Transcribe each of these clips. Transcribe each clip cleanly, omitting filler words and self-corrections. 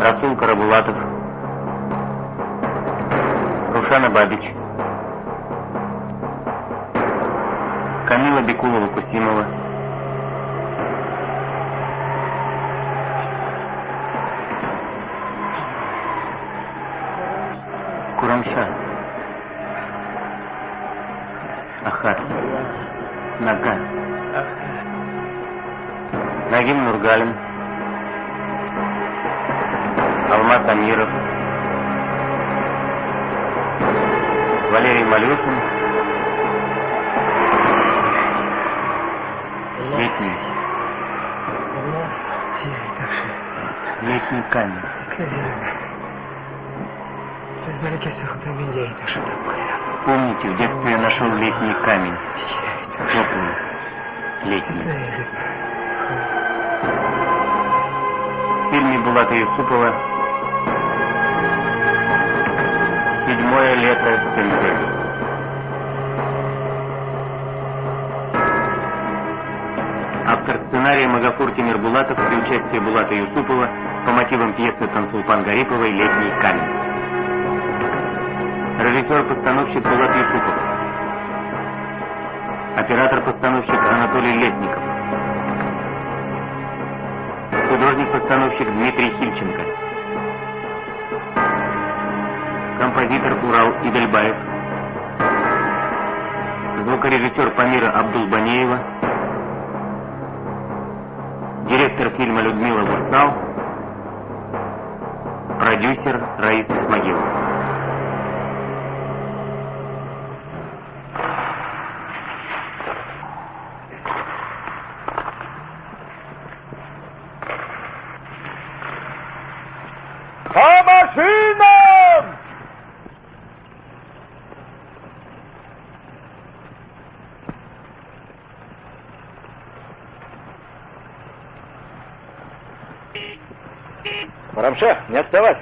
Расул Карабулатов, Рушана Бабич, Камила Бекулова-Кусимова, Курамша, Ахат, Нага, Нагим Нургалин, Алмаз Амиров, Валерий Малюшин, Летний. Летний камень. Помните, в детстве я нашел летний камень. Теплый, летний. В фильме Булата Юсупова «Седьмое лето в Сенте». Автор сценария Магафур Тимирбулатов при участии Булата Юсупова по мотивам пьесы Тансулпан Гариповой «Летний камень». Режиссер-постановщик Булат Юсупов. Оператор-постановщик Анатолий Лесников. Художник-постановщик Дмитрий Хильченко. Композитор Урал Идельбаев. Звукорежиссер Памира Абдулбанеева. Директор фильма Людмила Вурсал. Продюсер Раиса Исмагилов. По машинам! Рамша, не отставать!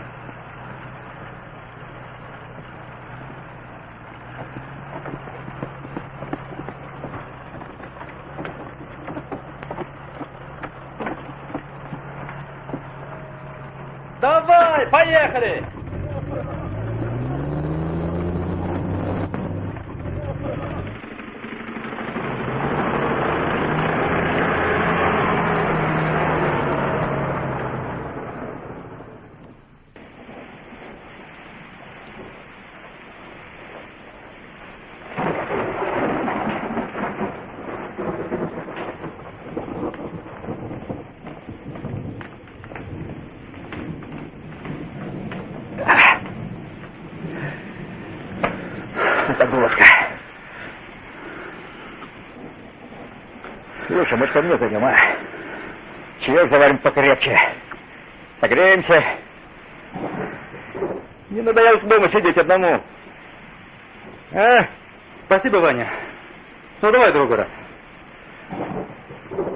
Давай, поехали! Погодка. Слушай, может, ко мне зайдем, а? Чаек заварим покрепче. Согреемся. Не надоело дома сидеть одному. А? Спасибо, Ваня. Ну, давай другой раз.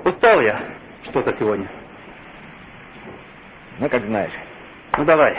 Устал я что-то сегодня. Ну, как знаешь. Ну, давай.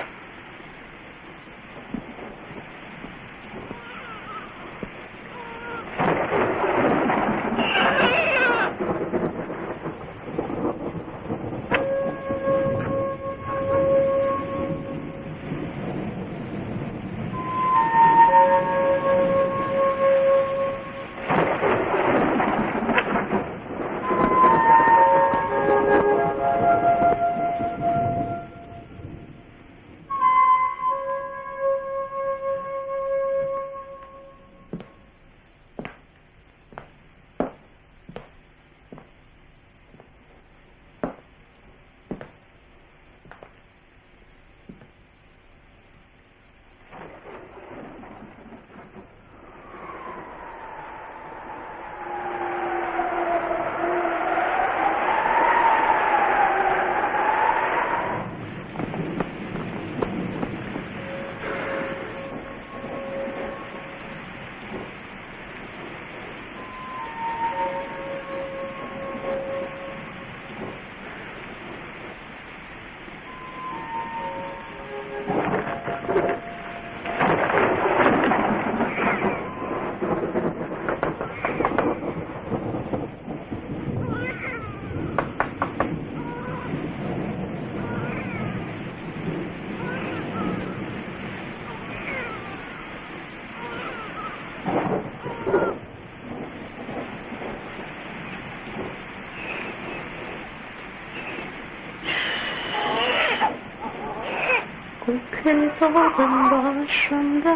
Бәхет алдым башымда,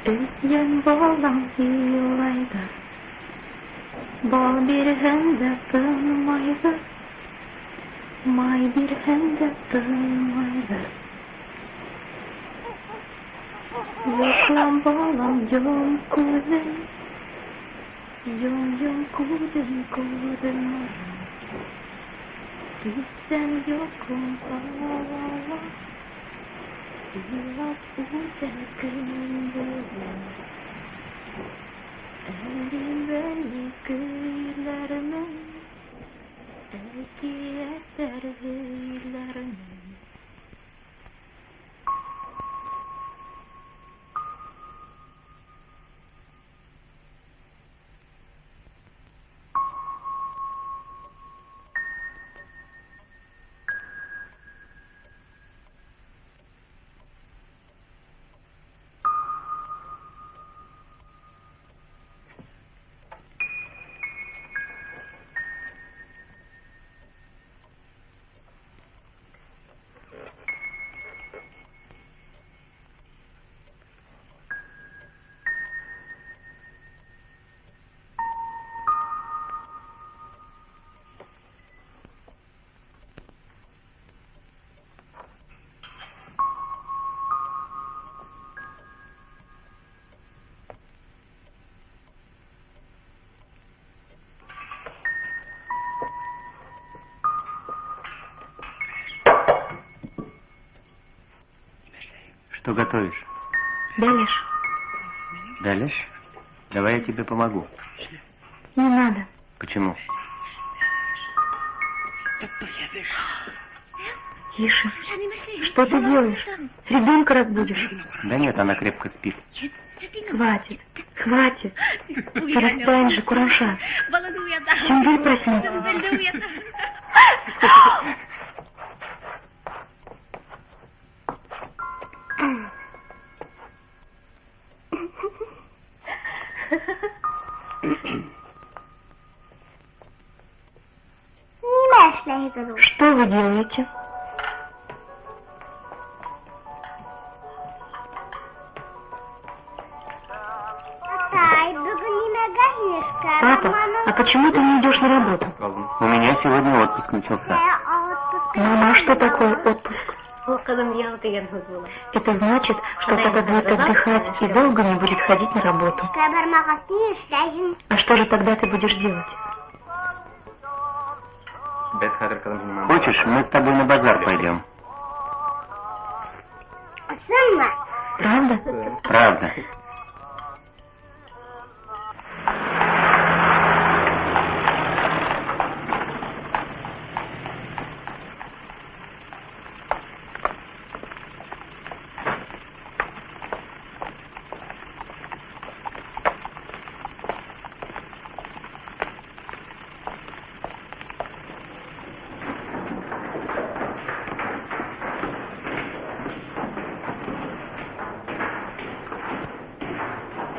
Эсгән балам илай ҙа, Бал бирһәң дә тынмайҙыр, Май бирһәң дә тынмайҙыр. Йоҡла, балам, йом күҙең, Йом, йом күҙең, күҙең. Кистән йоҡом ала, Илап үтә көн буйы. Әлли-бәлли көйләрмен, Әкиәттәр һөйләрмен. Что готовишь? Бәлеш. Бәлеш? Давай я тебе помогу. Не надо. Почему? Тише. Что ты делаешь? Ребенка разбудишь. Да нет, она крепко спит. Хватит, хватит. Перестань же, Кураша. Сюмбель проснется. Что вы делаете? Папа, а почему ты не идешь на работу? У меня сегодня отпуск начался. Мама, а что такое отпуск? Это значит, что папа будет отдыхать и долго не будет ходить на работу. А что же тогда ты будешь делать? Хочешь, мы с тобой на базар пойдем? Правда? Правда.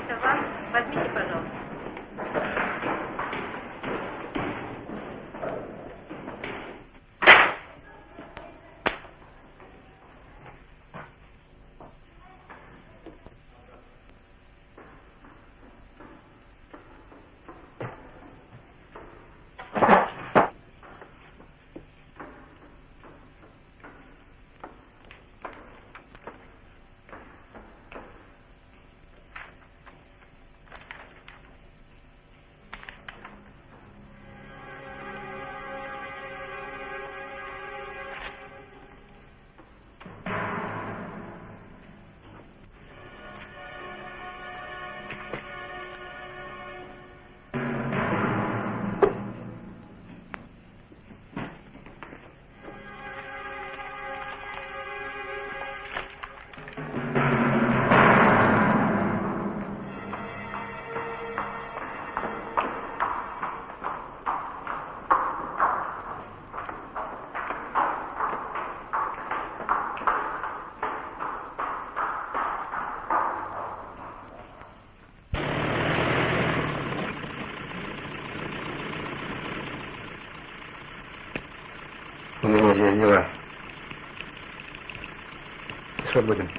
Это вам. Возьмите, пожалуйста. У меня здесь дела. Ты свободен.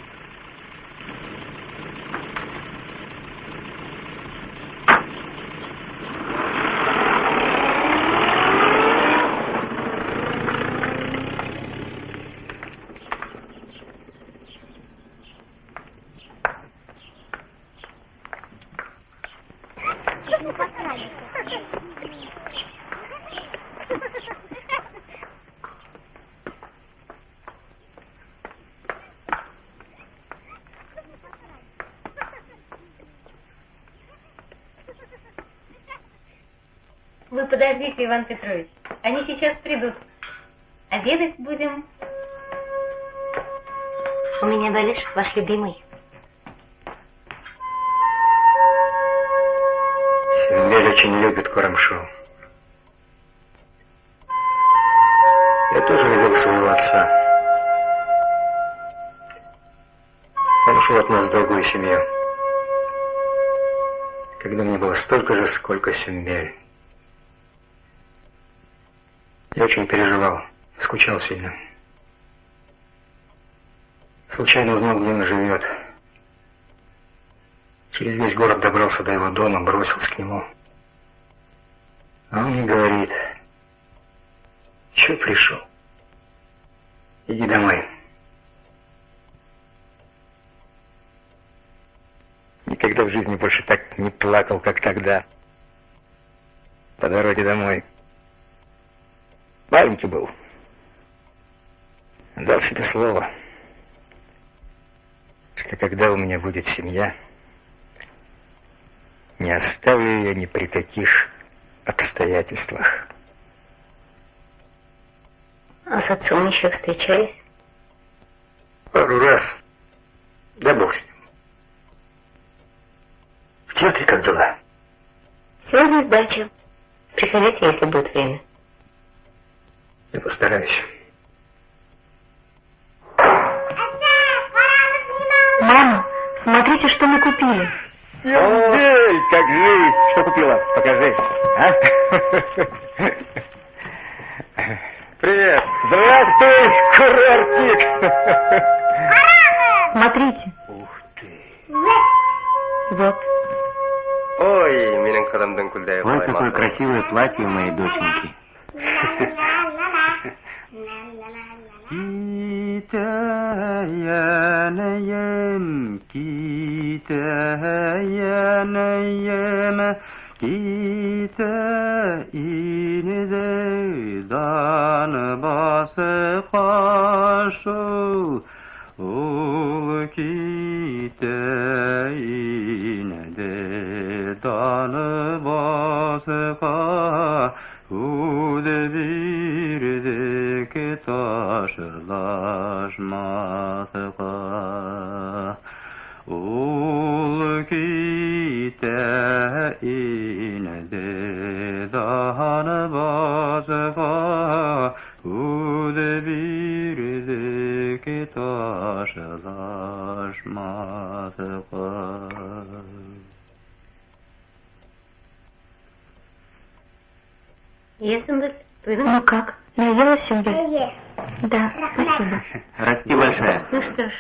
Вы подождите, Иван Петрович. Они сейчас придут. Обедать будем. У меня балеш, ваш любимый. Сюмбель очень любит Курамшу. Я тоже любил своего отца. Он ушел от нас в другую семью. Когда мне было столько же, сколько Сюмбель. Я очень переживал, скучал сильно. Случайно узнал, где он живет. Через весь город добрался до его дома, бросился к нему. А он мне говорит, чё пришел? Иди домой. Никогда в жизни больше так не плакал, как тогда. По дороге домой. Маленький был. Дал себе слово, что когда у меня будет семья, не оставлю ее ни при каких обстоятельствах. А с отцом еще встречались? Пару раз. Да бог с ним. В театре как дела? Сегодня сдача. Приходите, если будет время. Я постараюсь. Мама, смотрите, что мы купили. Сюмбель, как жизнь! Что купила? Покажи. А? Привет. Здравствуй, курортник! Смотрите. Ух ты! Вот. Ой, минең ҡыҙымдың күлдәге Ой, какое красивое платье у моей доченьки. Китәйәнәйем, китәйәнәйем, китә инде дан басҡа шул. Ул китә инде дан басҡа, үҙе бирҙек ташлашмаҫҡа. Ул китә инде дан басҡа, үҙе бирҙек ташлашмаҫҡа. Йә, Сөмбөл, туйҙың? Ну как, наелась, Сюмбель? Да, спасибо. Расти большая. Ну что ж,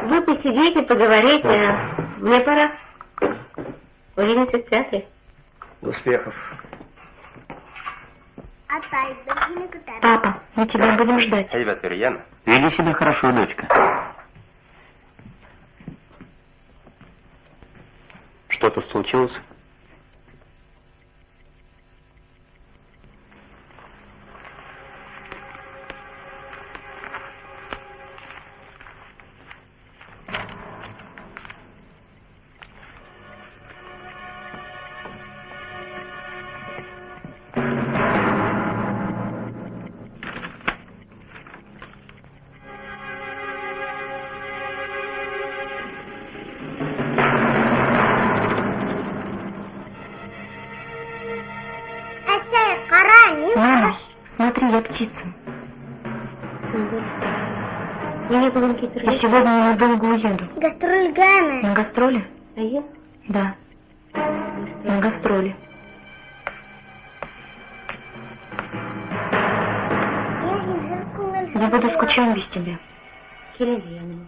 вы посидите, поговорите, а мне пора. Увидимся в театре. Успехов. Папа, мы тебя будем ждать. Һәйбәт йөрө, йәме? Веди себя хорошо, дочка. Что-то случилось? Мама, смотри, я птицу. Сөмбөл, миңә бөгөн Я китергә. сегодня ненадолго уеду. Гастрольгәме? На гастроли? Эйе, Да, на гастроли. Я буду скучать без тебя. Кил әле яныма.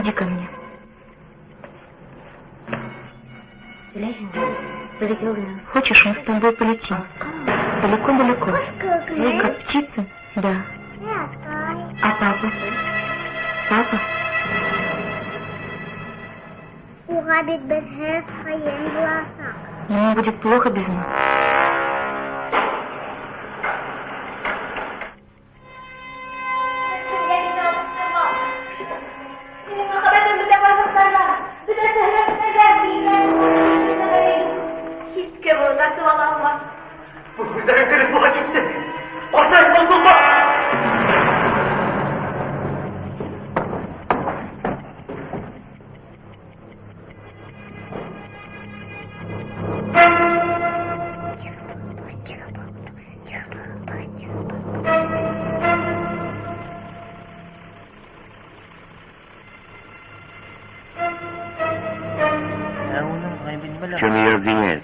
Иди ко мне. Теләйһеңме? Беҙ икәү генә осоп. Хочешь, мы с тобой полетим? Далеко-далеко. Как птицы? Да. А папа? Папа? Уға бит беҙһеҙ ҡыйын буласаҡ. Ему будет плохо без нас. Кемгә генә алыштырмам. Минең мәхәббәтем бөтә байлыҡтарҙан, бөтә шөһрәттәрҙән бигерәк. Һис кем уны тартып ала алмаҫ. Был һүҙҙәрең дөрөҫ булһа китте. Ҡасайыҡ, Тансулпан! В чем ее обвиняют?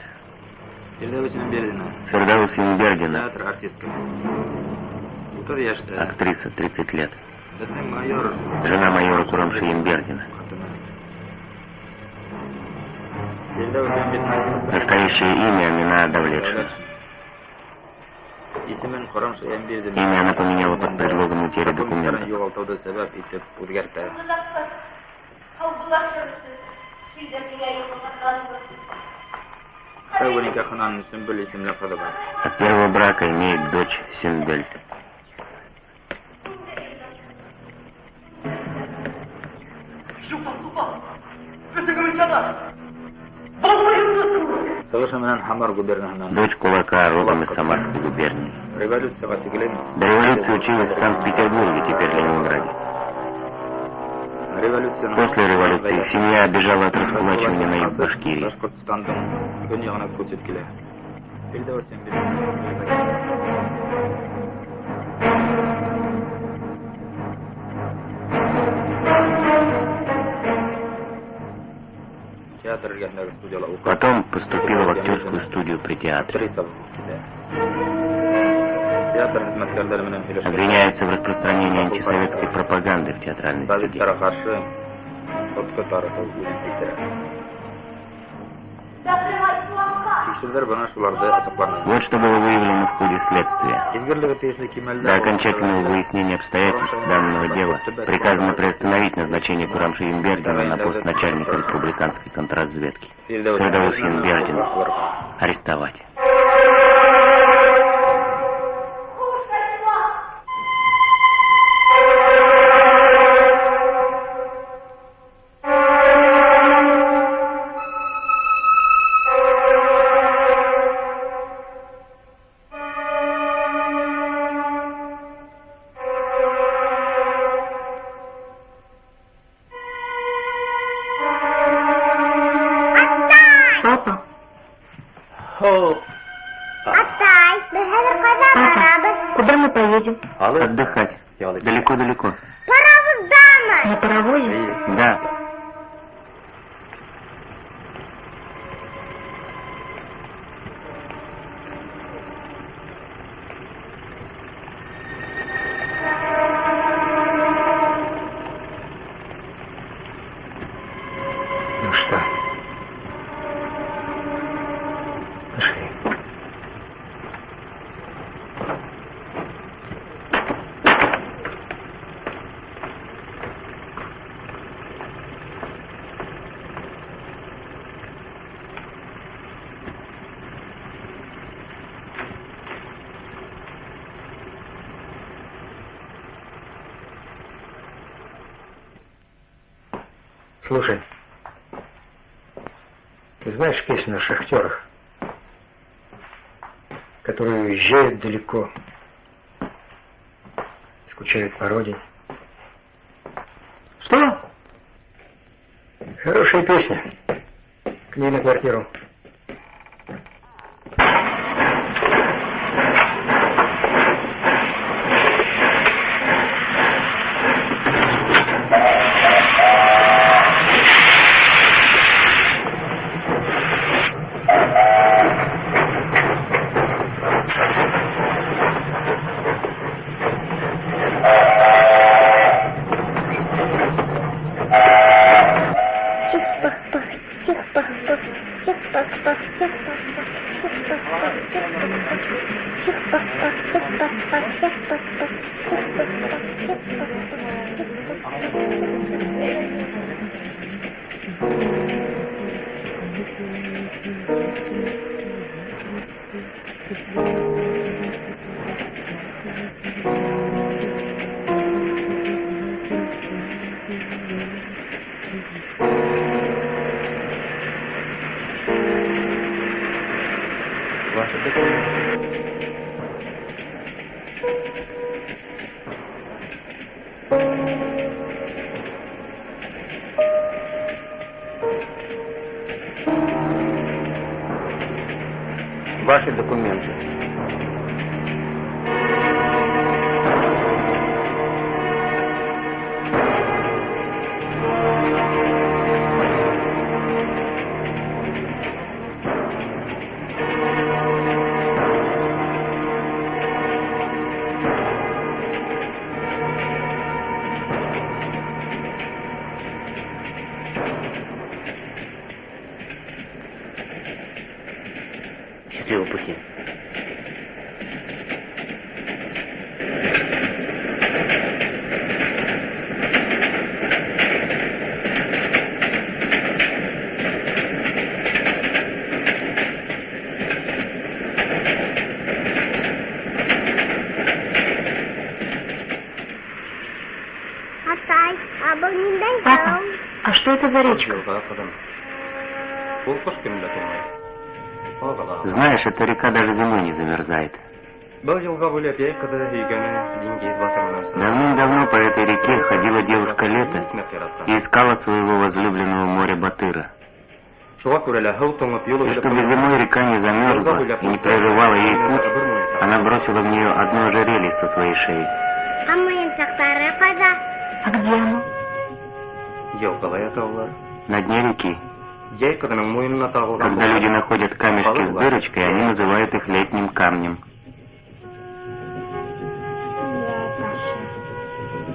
Фирҙәүес Ямберҙина. Фердаус Ямбердина, Театр артисткаһы. 30 йәштә. Актриса, 30 лет. Беҙҙең майор Жена майора Курамши Ямбердина. ҡатыны. Фирҙәүес Ямбердина. Настоящее имя Амина Давлетшина. Исемен Ҡорамшы Ямберҙин. Имя она поменяла под предлогом утери Документтарын документов. юғалтыуҙы сәбәп итеп үҙгәртә. Ҡунаҡ ҡыҙ, һаубуллашыр өсөн килдем һиңә юлығырҙанмы? Тәүге никахынан Сөмбөл исемле ҡыҙы бар. От первого брака имеет дочь Сюмбель. Юҡ, Тансулпан! Беҙҙең өмөт яна! Булмай! Сығышы менән Һамар губернаһынан. Дочь кулака, родом из Самарской губернии. Революцияға тиклем До революции училась в Санкт-Петербурге, теперь Ленинграде. Революцияның После революции их семья бежала от раскулачивания на юг Башкирии. Башҡортостандың көньяғына күсеп килә. Фирҙәүес Ямберҙина. Театр эргәһендәге студияла уҡый. Потом поступила в актерскую студию при театре. Актриса булып китә. Театр хеҙмәткәрҙәре менән һөйләшкәндә Обвиняется в распространении антисоветской пропаганды в театральной среде. Советтарға ҡаршы ҡотҡо таратыу үҙен килтерә. Бәхрем Исламға. Тикшереүҙәр бына шуларҙы асыҡланы. Вот что было выявлено в ходе следствия. Изгерлеге тейешле кимәлдә До окончательного выяснения обстоятельств данного дела приказано приостановить назначение Курамши Ямбердина на пост начальника республиканской контрразведки. Фирдаус Ямбердину арестовать. Хуш, Ислам. Папа, Атай, беҙ хәҙер ҡайҙа барабыҙ? Куда мы поедем? Отдыхать. Далеко-далеко. Паровоздамы? На паровозе? Да. Ну что? Пошли. Слушай, ты знаешь песню о шахтерах, которые уезжают далеко, скучают по родине? Что? Хорошая песня. К ней на квартиру. Ваши документы. Ваши документы. Счастливого пути. Атай, ә был ниндәй Папа, һыу? а что это за речка? Йылға, ҡыҙым. Ул ҡыш көнө лә туңмай. Ағыла. Знаешь, эта река даже зимой не замерзает. Был йылға буйлап Йәй ҡыҙы һөйгәне Диңгеҙ батыр менән осраша. Давным-давно по этой реке ходила девушка Лето Икмәк яратҡан. и искала своего возлюбленного моря Батыра. Шуға күрә лә һыу туңып юл И чтобы зимой река не замерзла и не прерывала ей путь, она бросила в нее одно ожерелье со своей шеи. Ә муйынсаҡтары ҡайҙа? А где оно? Йылғала ята улар. На дне реки. Йәй ҡыҙының муйынына тағылған Когда люди находят камешки с дырочкой, они называют их летним камнем.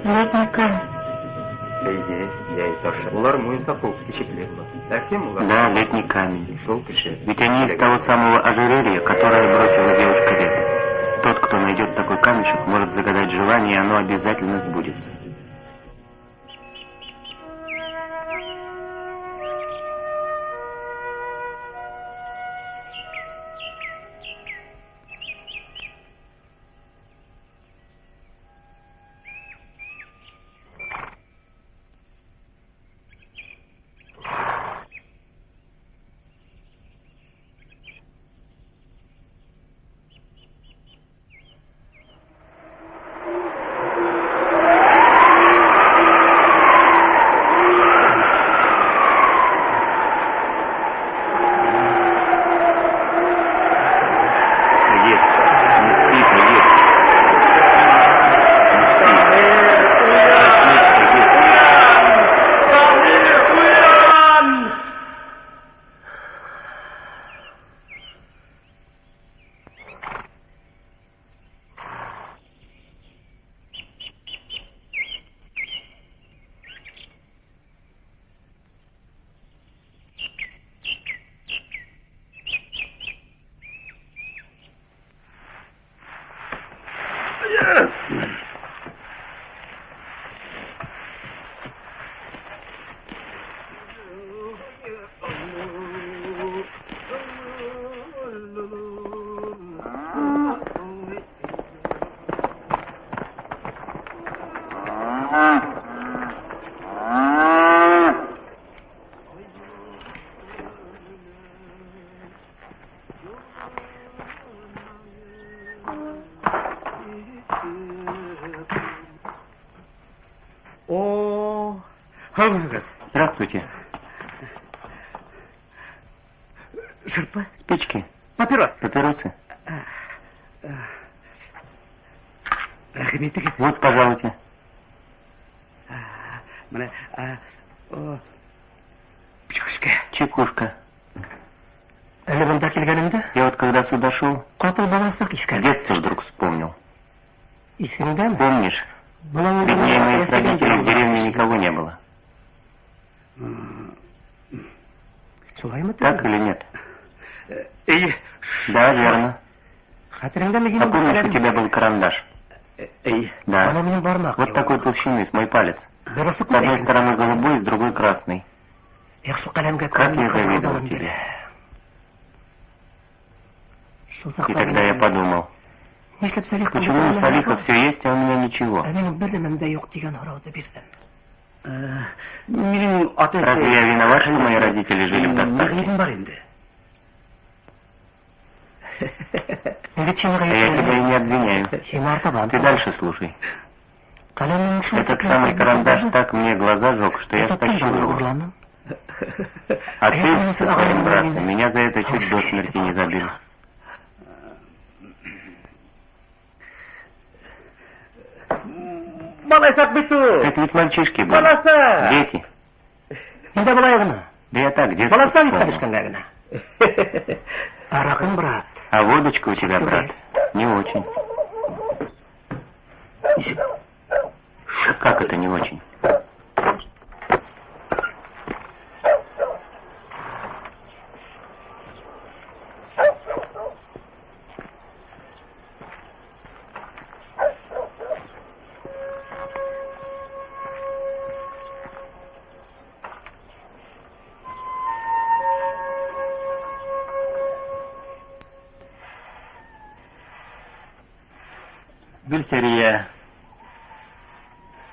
Йәй ташы. Летний камень. Эйе, йәй ташы. Улар муйынсаҡ кеүек тишекле була. Ә кем улар? Да, летний камень. Шул кеше. Ведь они из того самого ожерелья, которое бросила девушка Лето. Тот, кто найдет такой камешек, может загадать желание, и оно обязательно сбудется. Тагир, не спи, Тагир. Не спи. Проснись, Тагир. Таһир, уян! О, һаумыһығыҙ. Здравствуйте. Шырпы? Спички, Папирос. папиросы. Рәхим итегеҙ. Вот, пожалуйте. Бына, о, чекушка. Чекушка. Әле бында килгәнемдә Я вот когда сюда шел, ҡапыл бала саҡ иҫкә. детство вдруг вспомнил. Иҫеңдәме? Помнишь, Был беднее моих родителей в деревне никого не было. Шулаймы? Так или нет? Эйе. Да, верно. Хәтереңдәме А һинең помнишь, у тебя был карандаш? Эйе. Да. Ана минең бармаҡ. Вот такой толщины, с мой палец. Береһе С одной стороны голубой, с другой красный. Эх, шул ҡәләмгә Как я завидовал тебе. Шул И тогда я подумал, Нишләп Салихтың почему у Салиха все есть, а у меня ничего? Ә минең бер нәмәм дә юҡ тигән һорауҙы бирҙем. Минең ата Разве я виноват, что мои родители жили в достатке? Ғәйебем бар инде. Мин бит һине А я тебя и не обвиняю. Һине артабан. Ты дальше слушай. Ҡәләмең шул Этот самый карандаш так мне глаза жег, что я стащил его. Урланым. А ты со своим братцем меня за это чуть до смерти не забил. Малайсаҡ бит ул. Так ведь мальчишки были. Балаһы. Дети. Инде былай ғына. Да я так, детство Балаһынан иҫкә вспомнил. төшкәнгә генә. Араҡың, брат. А водочка у тебя, брат, не очень. Как это не очень? Гөлсәрия.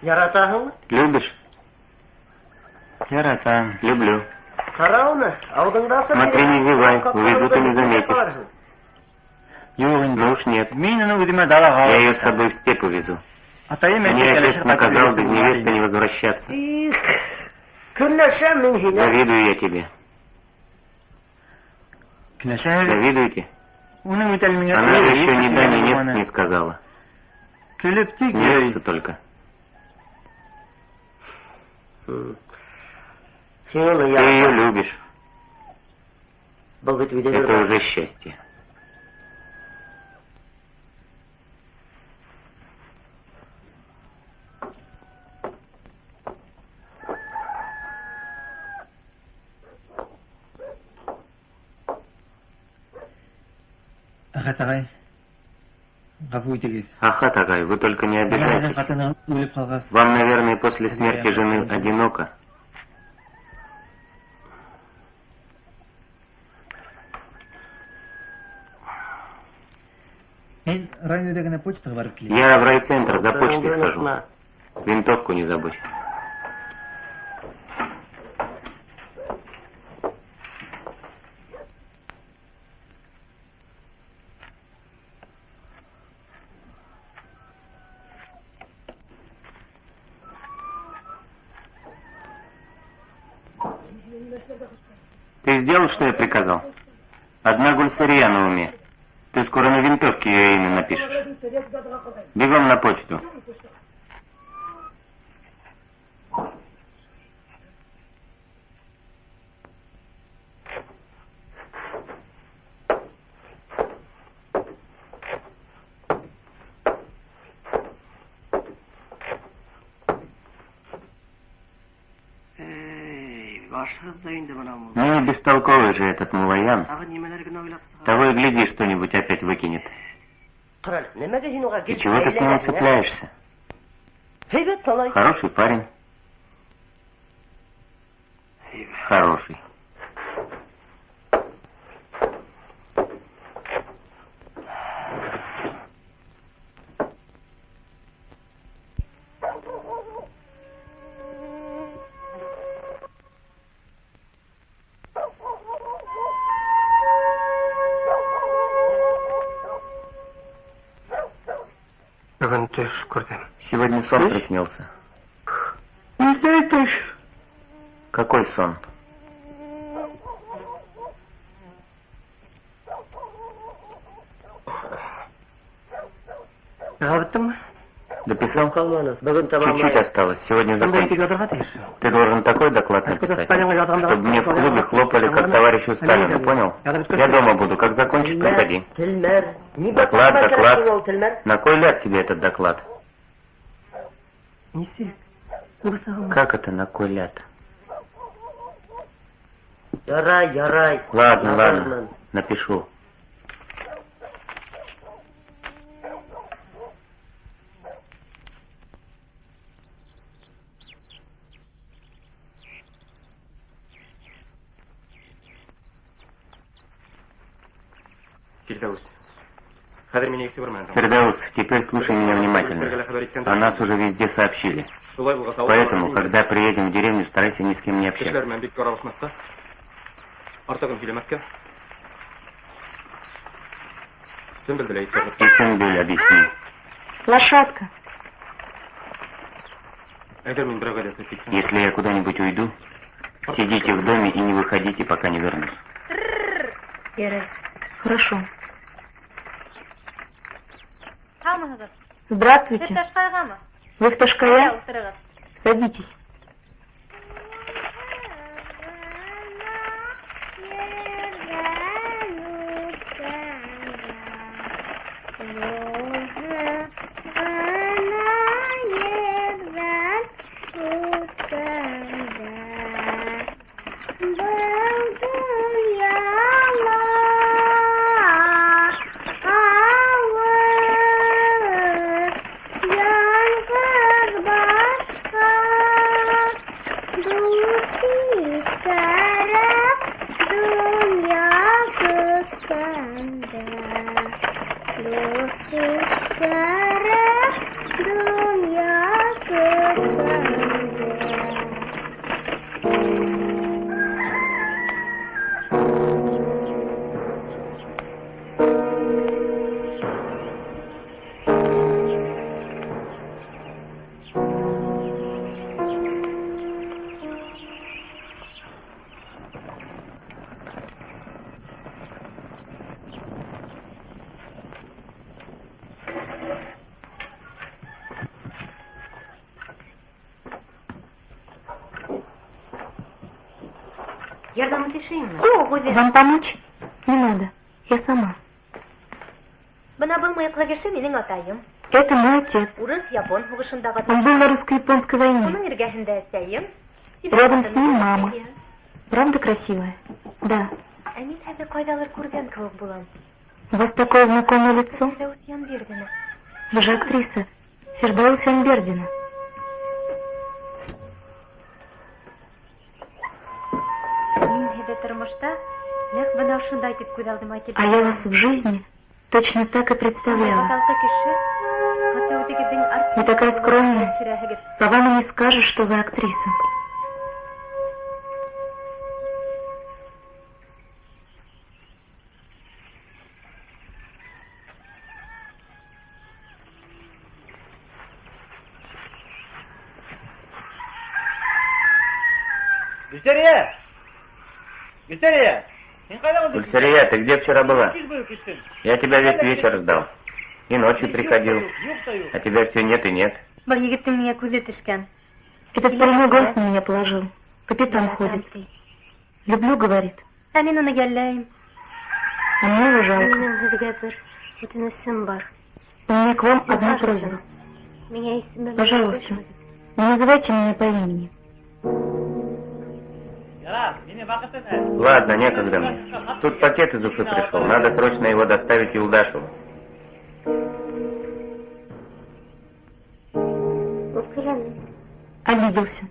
Яратаһыңмы? Любишь? Яратам. Люблю. Ҡара уны, алдыңда Смотри, не зевай, уведут и не заметишь. Юҡ инде. Ну уж нет. Мин уны үҙемә далаға Я ее с собой в степь увезу. Атайым Мне отец наказал без невесты не возвращаться. Их, көнләшәм мин һинән. Завидую я тебе. Көнләшә. Завидуете? Уның бит әле миңә Она же еще ни да, ни нет не сказала. Көлөп тик йөрөй. Смеется только. Һин уны Ты ее яратаһың. любишь. Был бит өйҙә Это уже счастье. Әхәт ағай, ғәфү итегеҙ. Ахат агай, вы только не Бына һеҙҙең обижайтесь. ҡатынығыҙ үлеп ҡалғас, Вам, наверное, после смерти жены одиноко. мин район үҙәгенә почтаға барып киләм. Я в райцентр за почтой схожу. Винтовку не забудь. Ты сделал, что я приказал? Одна гульсария на уме. Ты скоро на винтовке ее имя напишешь. Бегом на почту. Эй, башһыҙ ҙа инде бына ул. Ну и бестолковый же этот Мулаян. Тағы нимәләр генә уйлап сыға. Того и гляди, что-нибудь опять выкинет. Ҡара әле, нимәгә һин уға И чего ты к нему цепляешься? Һәйбәт малай. Хороший парень. Хороший. Бөгөн төш күрҙем. Сегодня сон приснился. Ниндәй төш? Какой сон? Яҙып бөттөңмө? Дописал? Ҡалманы. Бөгөн Чуть-чуть осталось. Сегодня Шунда закончу. итеп яҙырға тейешһең. Ты должен такой доклад написать, чтобы мне в клубе хлопали, как товарищу Сталину, понял? Я дома буду. Как закончишь, приходи. Телмәр. Ни Доклад, баҫырға доклад. кәрәк ул телмәр? На кой ляд тебе этот доклад? Нисек? Ни бысағың? Как это на кой ляд? Ярай, ярай. Ладно, ладно, напишу. Фирҙәүес. Хәҙер мине игътибар менән тыңла. Фердаус, теперь слушай меня Бергә внимательно. хәбәр иткән О нас уже везде сообщили. Шулай булғас, ауылға Поэтому, барып когда приедем в деревню, старайся ни с кем не Кешеләр общаться. менән бик аралашмаҫҡа, артығын һөйләмәҫкә. Сөмбөлдө лә әйттерҙе. И Сюмбюль объясни. Лошадка. Әгәр мин берәүгә дә сығып китһәм, Если я куда-нибудь уйду, сидите в доме и не выходите, пока не вернусь. Ярай. Хорошо. Һаумыһығыҙ. Һеҙ Здравствуйте. Ташҡайғамы? Вы в Ташкая? Ултырығыҙ. Садитесь. Дөнья көткәндә. Ярҙам итешәйемме? Юҡ, үҙем. Вам помочь? Не надо. Я сама. Бына был мыйыҡлы кеше минең атайым. Это мой отец. Урыҫ-япон һуғышында Он ҡатнашты. был на русско-японской войне. Уның эргәһендә әсәйем. Рядом с ним мама. Правда красивая? Да. Ә мин һеҙҙе ҡайҙалыр күргән кеүек булам. У вас такое знакомое лицо. Фирҙәүес Янбирҙина. Вы же актриса. Фердаус Янбердина. Мин һеҙҙе тормошта нәҡ бына ошондай тип күҙ алдыма А я килтерәм. вас в жизни точно так и представляла. Баҫалҡы кеше, хатта үҙегеҙҙең артист Вы такая скромная. төшөрәһегеҙ. По вам и не скажешь, что вы актриса. Гөлсәрия! Гөлсәрия! Һин ҡайҙа булдың? Гульсария, ты где вчера была? Кис буйы көттөм. Я тебя весь вечер ждал. И ночью приходил. Юҡ та юҡ. А тебя все нет и нет. Был егеттең миңә күҙе төшкән. Этот паренек глаз на меня положил. По пятам ходит. Люблю, говорит. Ә мин уны йәлләйем. А мне его жалко. Минең һеҙгә бер үтенесем бар. У меня к вам одна Зинһар просьба. өсөн. Миңә исемем Пожалуйста. Не называйте меня по имени. Ярар, минең ваҡытым әҙ. Ладно, некогда мне. Тут пакет из Уфы пришел. Надо срочно его доставить Юлдашеву. Үпкәләнем. Обиделся.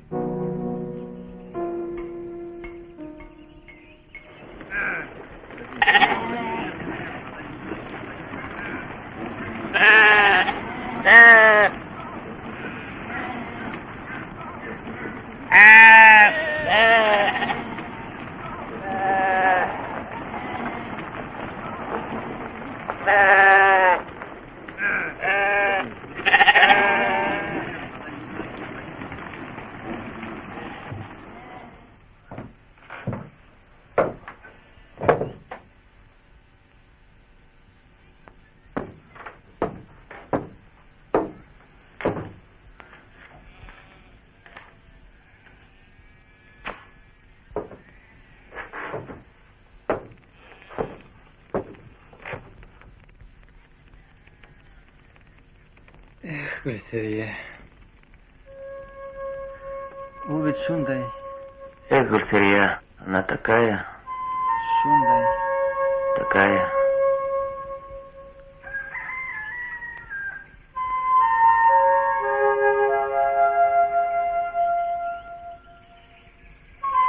Эх, Гөлсәрия. Ул бит шундай. Эх, Гульсария, Она такая, Шундай. такая.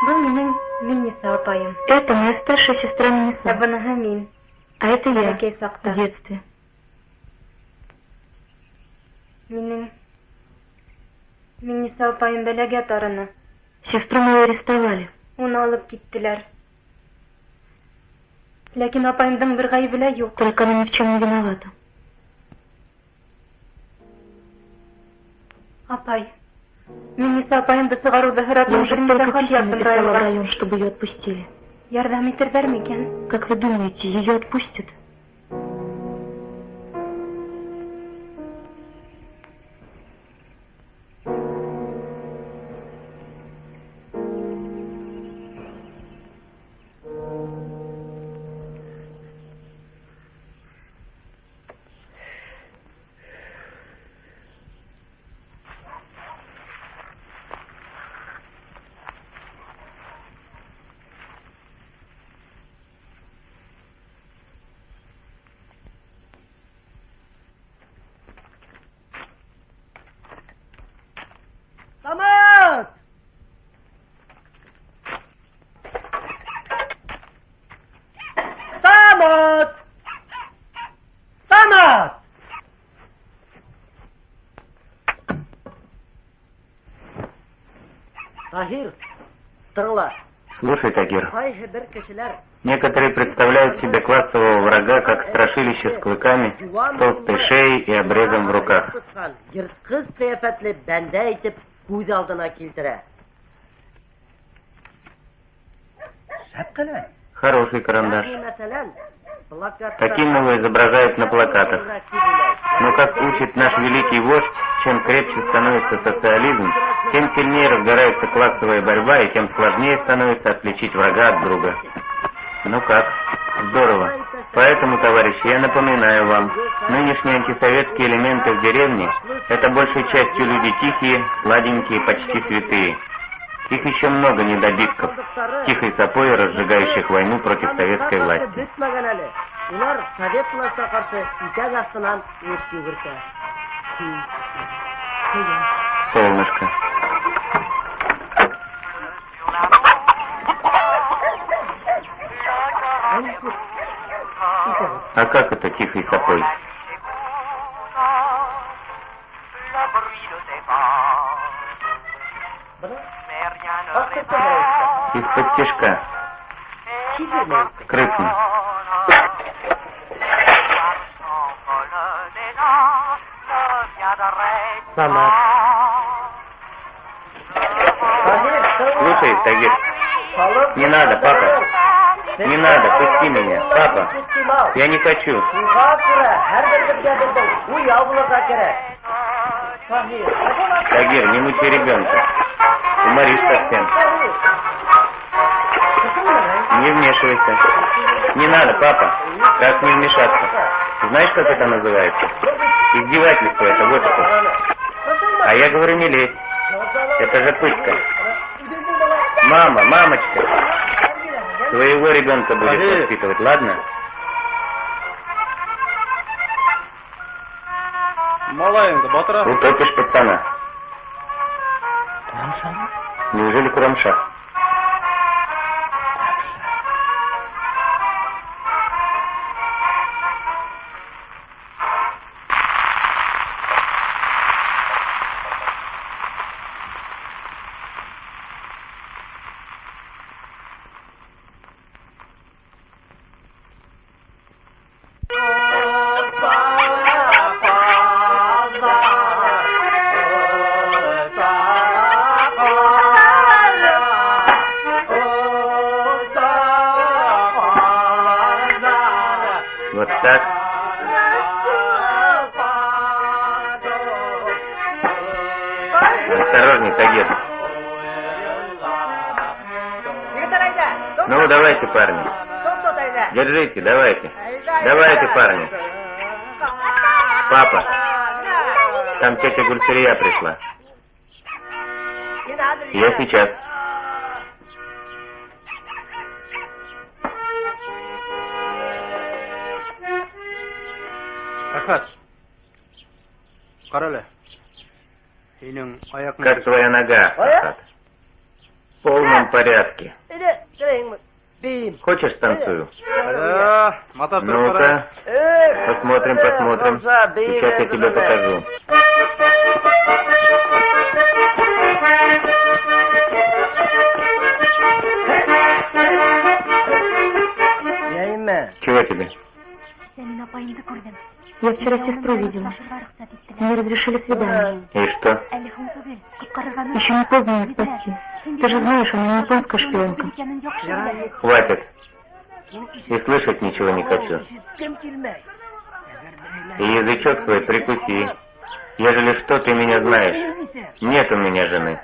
Был минең Миңниса апайым. Это моя старшая сестра Ә Миниса. быныһы мин. А это я Бәләкәй в саҡта. детстве. Минең Миңниса апайым бәләгә тарыны. Сестру мою арестовали. Уны алып киттеләр. Ләкин апайымдың бер ғәйебе лә юҡ. Только она ни в чем не виновата. Апай, Миңниса апайымды сығарыуҙы һорап Я мин уже бер нисә столько хат писем яҙҙым написала в районға. район, чтобы ее отпустили. Ярҙам итерҙәр микән? Как вы думаете, ее отпустят? Самат! Самат! Самат! Таһир, тыңла. Слушай, Тагир, Ҡайһы бер кешеләр некоторые представляют себе классового врага как страшилище с клыками, толстой шеей и обрезом в руках. Тотҡан йыртҡыс ҡиәфәтле бәндә итеп күҙ алдына килтерә. Шәп ҡәләм. Хороший карандаш. Ягъни, мәҫәлән, плакатта Таким его изображают на плакатах. Но как учит наш великий вождь, чем крепче становится социализм, тем сильнее разгорается классовая борьба и тем сложнее становится отличить врага от друга. Ну как? Здорово. Поэтому, товарищи, я напоминаю вам, нынешние антисоветские элементы в деревне – это большей частью люди тихие, сладенькие, почти святые. Их еще много недобитков, тихой сапой разжигающих войну против советской власти. Бөтмәгән әле. Улар совет властына ҡаршы итәк аҫтынан ут йүгертә. Ҡояш. Солнышко. А как это тихой сапой? Бына аҡтыртын рәүештә. Из-под тишка, Тиҙҙермәйенсә. скрытно. Самат. Таһир, тыңла. Слушай, Тагир, Халыҡ не надо, папа. Не надо, пусти меня, папа. Я не хочу. Шуға күрә һәр беребеҙгә беҙҙең уяу булырға кәрәк. Таһир, Тагир, не мучай ребенка. Уморишь совсем. Не вмешивайся. Не надо, папа. Как не вмешаться? Знаешь, как это называется? Издевательство это, вот это. А я говорю, не лезь. Это же пытка. Мама, мамочка. Своего ребенка будешь Тагир. воспитывать, ладно? Малайыңды батыра. Утопишь пацана. Неужели Курамша? Вот так. Осторожней, Тагир. Ну, давайте, парни. Держите, давайте. Давайте, парни. Папа, там тетя Гульсирия пришла. Я сейчас. Әхәт. Ҡара әле. Һинең аяҡ Как твоя нога, Ахат? В полном порядке. Әйҙә, теләйһеңме? Бейем. Хочешь, станцую? Әле, маташтырып ҡара. Ну-ка, посмотрим, посмотрим. Сейчас я тебе покажу. Йәйме? Чего тебе? Кисә мин апайымды күрҙем. Я вчера сестру видела. Осрашырға рөхсәт иттеләр. Мне разрешили свидание. И что? Әле һуң түгел, ҡотҡарырға Еще не поздно ее спасти. Ты же знаешь, она японская шпионка. Икәнен яҡшы беләм. Хватит. И слышать ничего не хочу. Ишеткем килмәй. И язычок свой прикуси. Ежели что, ты меня знаешь. Нет у меня жены.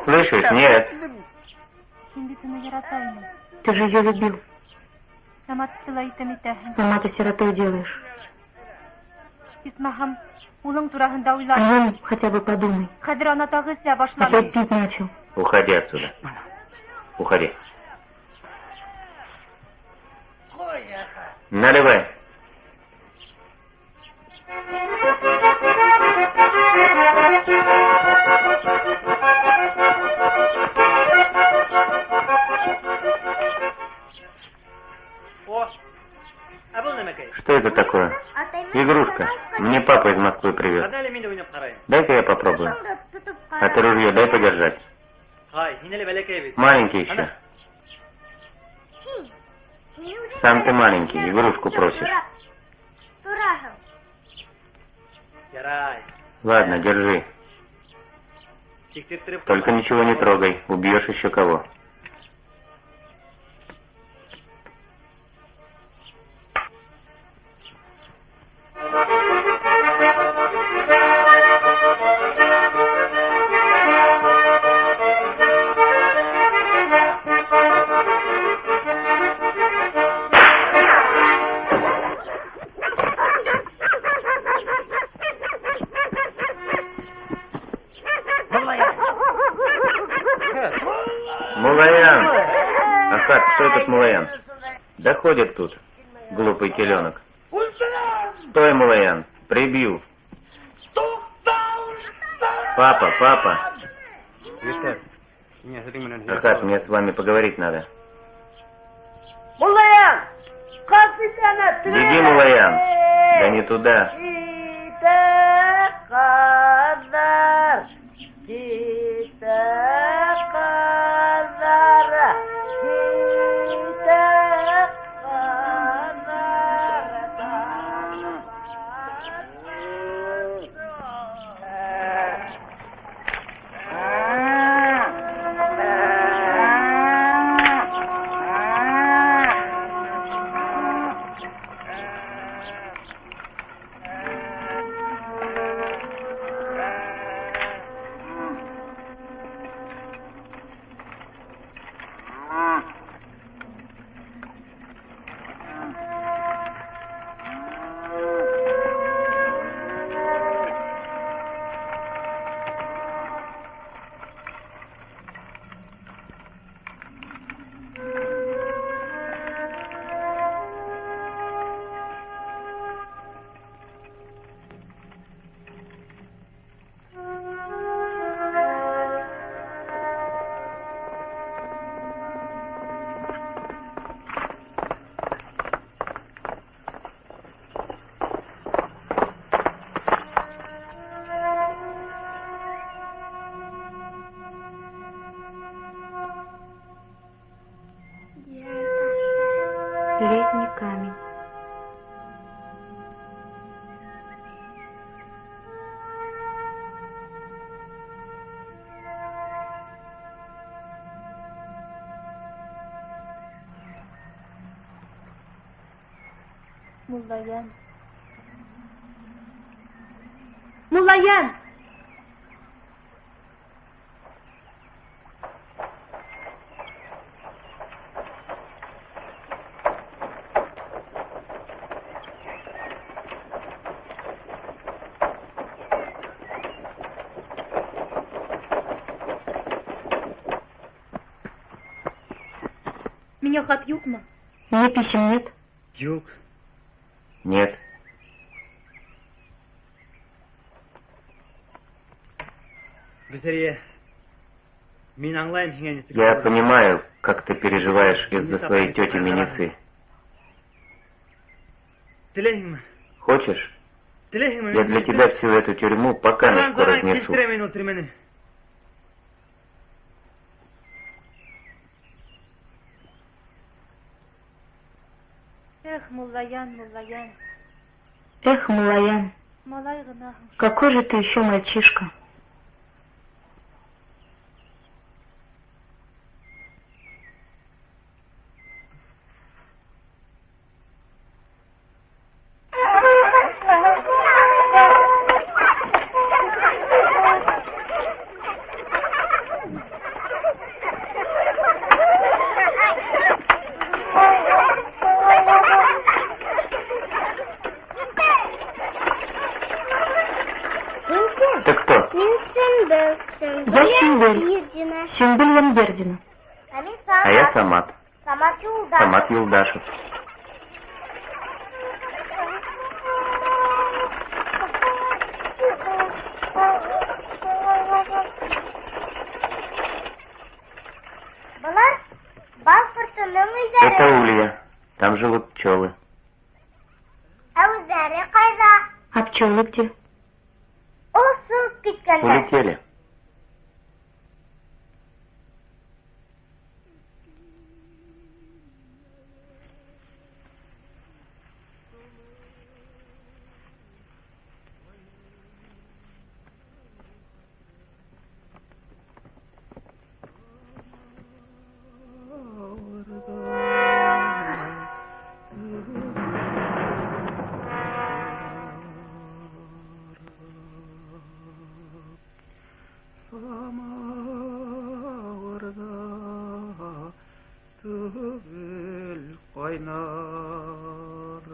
Слышишь? Нет. Һин бит уны ярата инең. Ты же ее любил. Саматты ла ятим итәһең. Сама ты сиротой делаешь. Исмаһам, улың тураһында О уйла. нем хотя бы подумай. Хәҙер ана тағы эсә башланы. Опять пить начал. Уходи отсюда. Уходи. Наливай. О, ә был нәмәкәй? Что это такое? Игрушка. Мне папа из Москвы привез. Ҡана әле мин дә уйнап ҡарайым. Дай-ка я попробую. А ты ружье дай подержать. Һай, һин әле бәләкәй бит. Маленький еще. Сам ты маленький, игрушку просишь. Тораһың. Ярай. Ладно, держи. Тикшерттереп Только ничего не трогай, убьешь еще кого. Мулаян! Ахат, кто этот Мулаян? Да ходит тут, глупый теленок. Стой, Мулаян, прибью. Папа, папа. Егеттәр. Миңә һеҙҙең менән һөйләшеп Ахат, мне с вами поговорить надо. Муллаян! Ҡас инде ана, Беги, Мулаян. Да не туда. Китә ҡаҙҙар, китә ҡаҙҙар, китә ҡаҙҙар. Летний камень. Муллаян. Муллаян! Миңә хат юҡмы? Мне писем нет. Юҡ. Нет. Гөлсәрия, мин аңлайым һиңә нисек Я понимаю, как ты переживаешь из-за своей тети Минисы. Теләйһеңме? Хочешь, Теләйһеңме? я для тебя всю эту тюрьму по камешку разнесу. Килтерәм мин ул төрмәне. Эх, Муллаян, Муллаян, Эх, Мулаян, малай ғынаһың. Какой же ты еще мальчишка. Һин кем? Ты кто? Мин Сөмбел. Сөмбел Я Сөмбел. Янбирдина. Сюмбель Янбердина. Ә мин Самат. А я Самат. Самат Юлдашев. Самат Юлдашев. Былар бал ҡортоноң өйҙәре. Это улья. Там живут пчелы. Ә үҙҙәре ҡайҙа? А пчелы где? Осоп киткәндәр. Улетели. Самавырҙа түгел ҡайнар.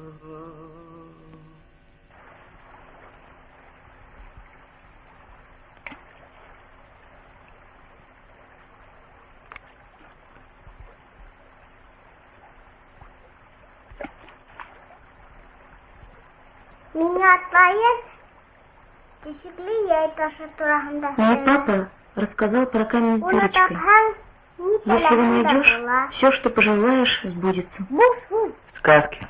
Миңә атайым тишекле йәй ташы тураһында Мне һөйләне. папа рассказал про камень с Уны дырочкой. тапһаң, ни Если его теләһәң дә найдешь, була. все, что пожелаешь, сбудется. Буш һүҙ. Сказки.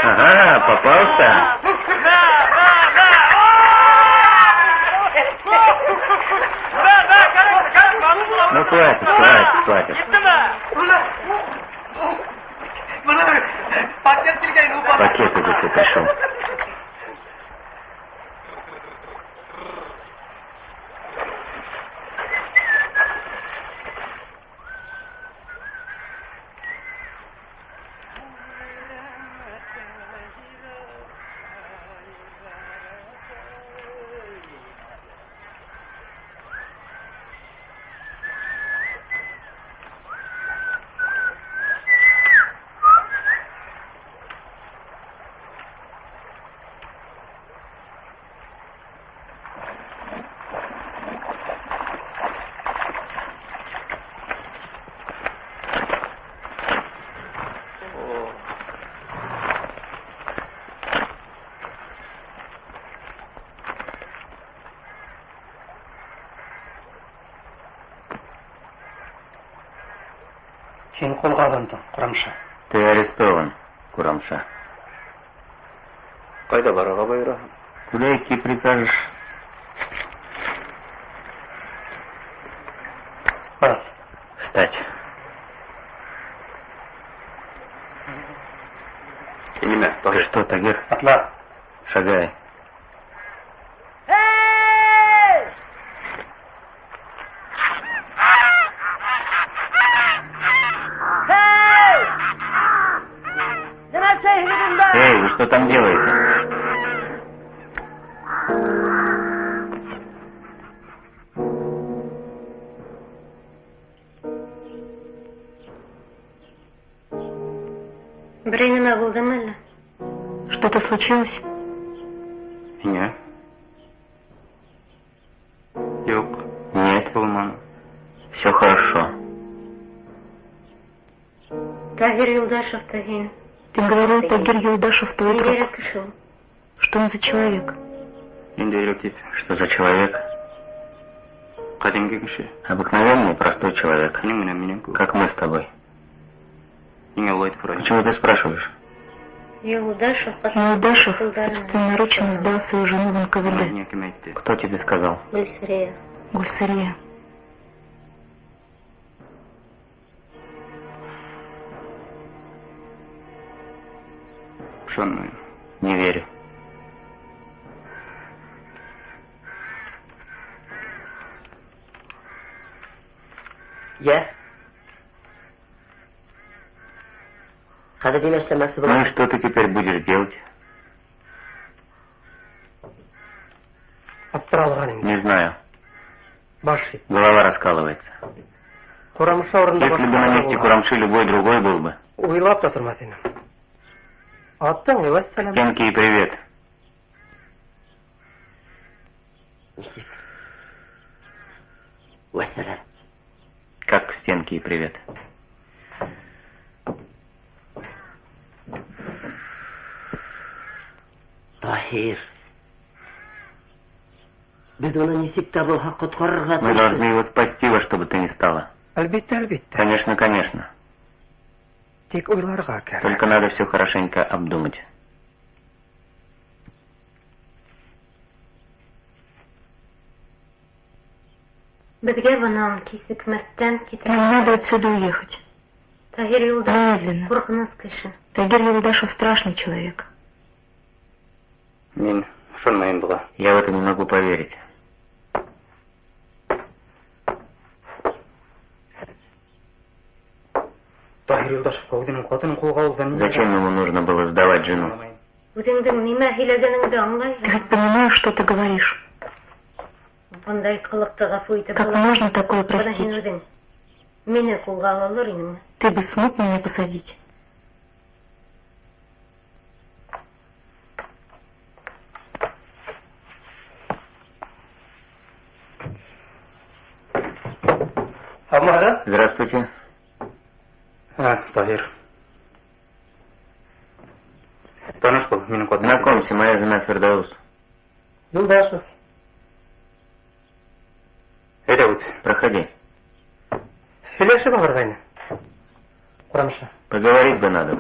Ага, попался. Ну хватит, хватит, хватит. Пакеты за ты пришел. Һин ҡулға алындың, Ҡурамша. Ты арестован, Курамша. Ҡайҙа барырға бойораһың? Куда идти прикажешь? Баҫ. Встать. Һин нимә, Ты что, Тагир? Атла. Шагай. Эй! случилось? Һиңә? Юҡ, Нет, булманы. все хорошо. Таһир Юлдашевты һин. Ты говорил, Тагир Юлдашев твой друг. Ниндәйерәк кеше ул? Что он за человек? Ниндәйерәк тип? Что за человек? Ҡәҙимге кеше. Обыкновенный, простой человек. Һинең менән минең кеүек. Как мы с тобой. Ниңә улай итеп һорайһың? Почему ты спрашиваешь? Юлдашев Юлдашев ҡулдарына собственноручно сдал свою жену в Уны НКВД. һиңә кем әйтте? Кто тебе сказал? Гөлсирия. Гульсария. Ышанмайым. Не верю. Йә. Хәҙер нимә эшләмәксе Ну и булаһың? что ты теперь будешь делать? Аптыралған инде. Не знаю. Баш ит. Голова раскалывается. Ҡурамша урынында Если бы на месте Курамши любой другой был бы. Уйлап та тормаҫ инем. Аттың, К вәссәләм. стенке и привет. Нисек? Вәссәләм. Как к стенке и привет? Таһир. Беҙ уны нисек тә булһа ҡотҡарырға Мы должны тейешбеҙ. его спасти во что бы то ни стало. Әлбиттә, әлбиттә. Конечно, конечно. Тик уйларға кәрәк. Только надо все хорошенько обдумать. Беҙгә бынан кисекмәҫтән китергә. Нам надо отсюда уехать. Таһир Юлдашев Немедленно. ҡурҡыныс кеше. Тагир Юлдашев страшный человек. Мин ышанмайым быға. Я в это не могу поверить. Таһир Юлдашевҡа үҙенең ҡатынын ҡулға алыуҙан нимә Зачем ему нужно было сдавать жену? Аңламайым. Үҙеңдең нимә һөйләгәнеңде Ты аңлайһың? хоть понимаешь, что ты говоришь? Бындай ҡылыҡты ғәфү итеп Как була. можно такое Бына һин простить? үҙең мине ҡулға ала алыр инеңме? Ты бы смог меня посадить? Һаумыһығыҙ? Здравствуйте. А, Таһир. Таныш бул, минең ҡатыным. Знакомься, моя жена Фердаус. Юлдашев. Әйҙә үт. Проходи. Һөйләшеп алырға ине. Ҡурамша. Поговорить бы надо.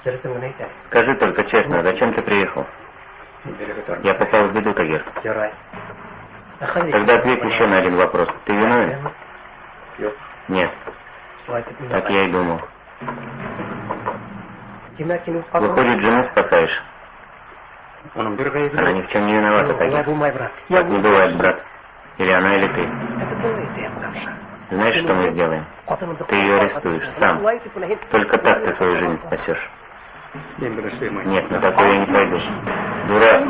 Дөрөҫөн генә әйт әле. Скажи только честно, зачем ты приехал? Бәләгә тармай. Я попал в беду, Тагир. Ярай. Ә хәҙер Тогда ответь еще на один вопрос. Ты виновен? Юҡ. Нет, Шулай итеп мин так я и думал. Тимәк, һин үҙ ҡатының- Выходит, жену спасаешь. Уның бер ғәйебе Она юҡ. ни в чем не виновата, Улай Тагир. булмай, брат. Так не бывает, брат. Или она, или ты. Ә беҙ былай итәйек, Ҡурамша. Знаешь, что мы сделаем? Ҡатыныңды Ты ее арестуешь сам. Шулай итеп бына һин- Только так ты свою жизнь спасешь. Мин быны эшләй алмайым. Нет, на такое я не пойду. Дурак,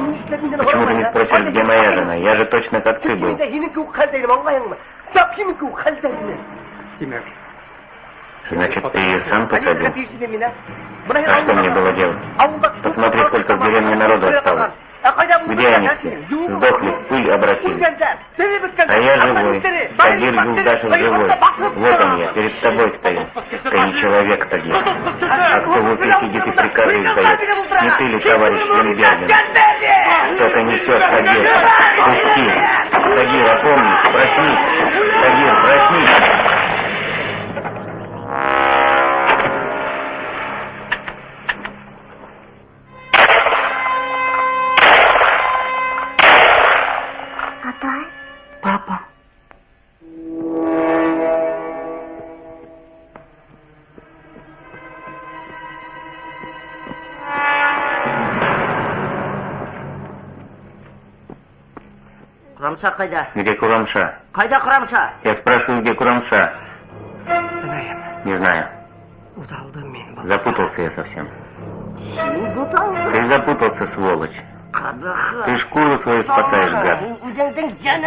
почему ты не спросишь, где моя жена? Я же точно как ты Сөнки был. мин дә һинең кеүек хәлдә инем, аңлайһыңмы? Тап һинең кеүек хәлдә инем. Тимәк, Значит, ты ее сам посадил? Ә нишләп мин, ә? Бына һин А что мне ауылда было делать? Ауылда Посмотри, сколько в деревне народу осталось. Где они все? Сдохли, в пыль обратились. А я живой. Тагир Юлдашев живой. Вот он я, перед тобой стою. Ты не человек, Тагир. А кто в Уфе сидит и приказы издает? Не ты ли, товарищ Венгерген? Что ты несешь, Тагир? Пусти. Тагир, опомнись, проснись. Тагир, проснись. Атай, Папа. Ҡорамша ҡайҙа? Где Курамша? Ҡайҙа Ҡорамша? Я спрашиваю, где Курамша? Не знаю. Буталдым мин. Запутался я совсем. Һин буталдың. Ты запутался, сволочь. Ҡәбәхәт. Ты шкуру свою спасаешь, гад. Үҙеңдең йәнеңде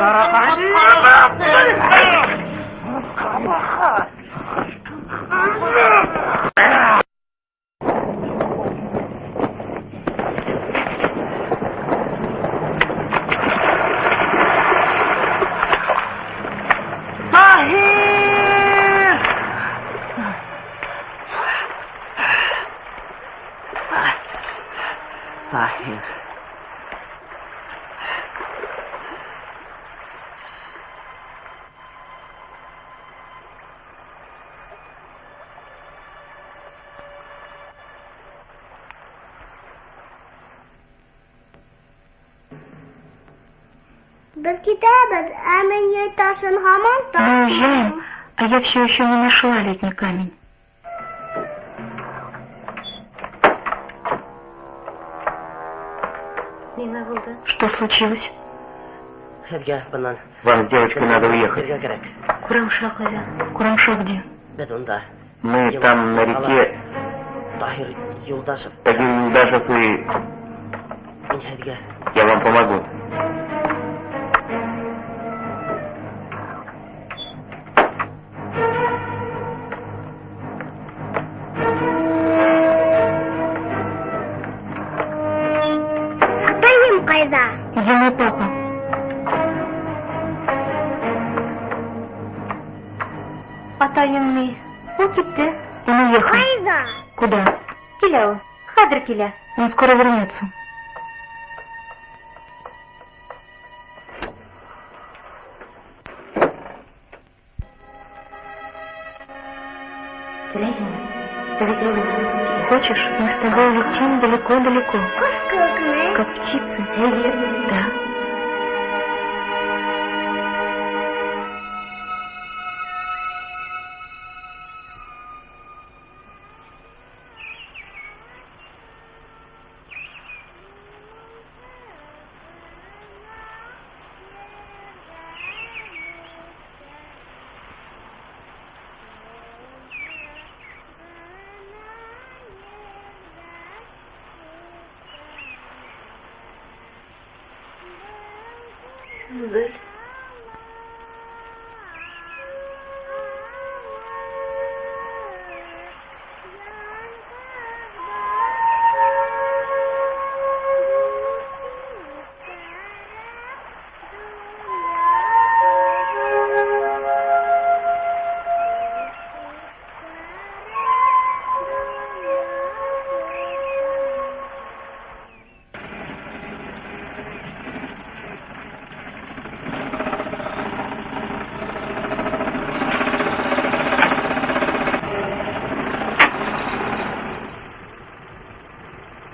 Ҡәбәхәт. Таһир! Таһир. Беҙ китәбеҙ, ә мин йәй ташын һаман Мы уезжаем, а я все еще не нашла летний камень. Нимә булды? Что случилось? Һеҙгә бынан Вам с девочкой надо уехать. китергә кәрәк. Ҡорамша ҡайҙа? Курамша где? Беҙ унда Мы там на реке Таһир Юлдашев. Тагир Юлдашев и Мин һеҙгә я вам помогу. Атайым ҡайҙа? Где мой папа? Атайың ни? Ул китте. Он уехал. Ҡайҙа? Куда? Килә ул. Хәҙер килә. Он скоро вернется. Теләйһеңме? Беҙ икәү генә осоп китәбеҙ. Хочешь, мы с тобой улетим далеко-далеко, Ҡош кеүекме? как птицы? Эйе. Да. Сөмбөл.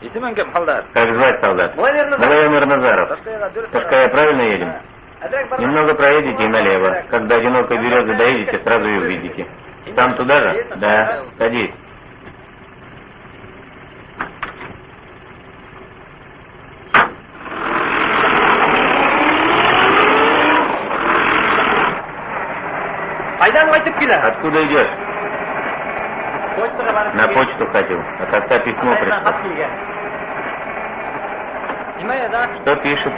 Исемең кем, һалдат? Как звать солдат? Владимир Владимир Назаров. Ташкая правильно едем? Немного проедете и налево. Когда одинокой березы доедете, сразу и увидите. Сам туда же? Да. Садись. Ҡайҙан ҡайтып килә? Откуда идешь? Почтаға барып На почту ходил. От отца письмо пришло. килгән. Нимә яҙа? Что пишет?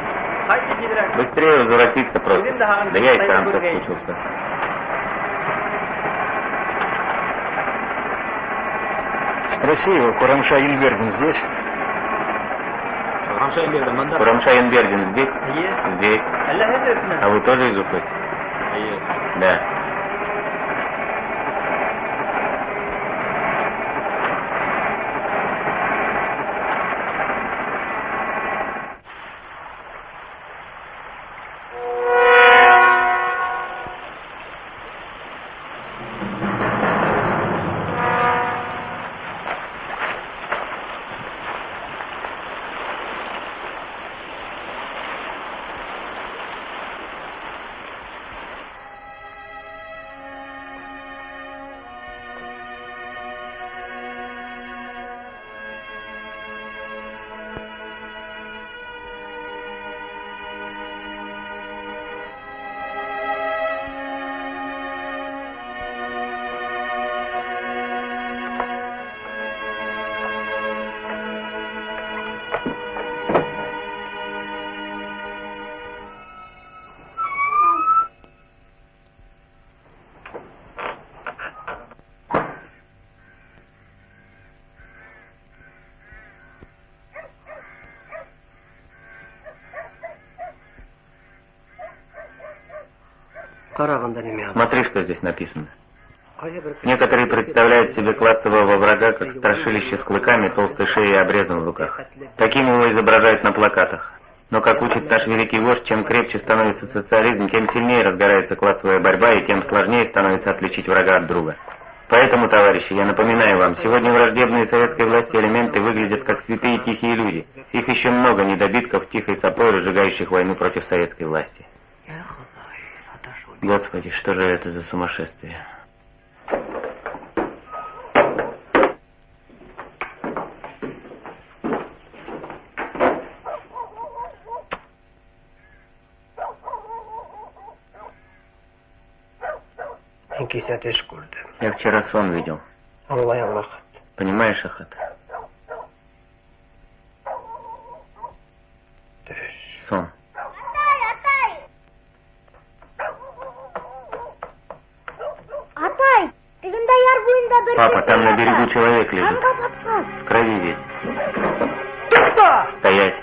Ҡайт тиҙерәк. Быстрее возвратиться просит. Да я и сам соскучился. Спроси его, Курамша Янбердин здесь? Ҡорамша Янбердин бында. Курамша Янбердин здесь? Эйе. Здесь. Әллә һеҙ Өфөнән? А вы тоже из Уфы? Эйе. Да. Ҡара бында нимә. Смотри, что здесь написано. Ҡайһы бер Некоторые представляют себе классового врага как страшилище с клыками, толстой шеей и обрезом в руках. Таким его изображают на плакатах. Но, как учит наш великий вождь, чем крепче становится социализм, тем сильнее разгорается классовая борьба и тем сложнее становится отличить врага от друга. Поэтому, товарищи, я напоминаю вам, сегодня враждебные советской власти элементы выглядят как святые тихие люди. Их еще много недобитков тихой сапой, разжигающих войну против советской власти. Господи, что же это за сумасшествие? Мин кисә төш күрҙем. Я вчера сон видел. Аңлайһыңмы, Әхәт? Понимаешь, Ахат? Төш. Сон. Атай, атай! Атай, тегендә яр буйында бер Папа, кеше там на ята. берегу человек лежит. Ҡанға батҡан. В крови весь. Туҡта! Стоять.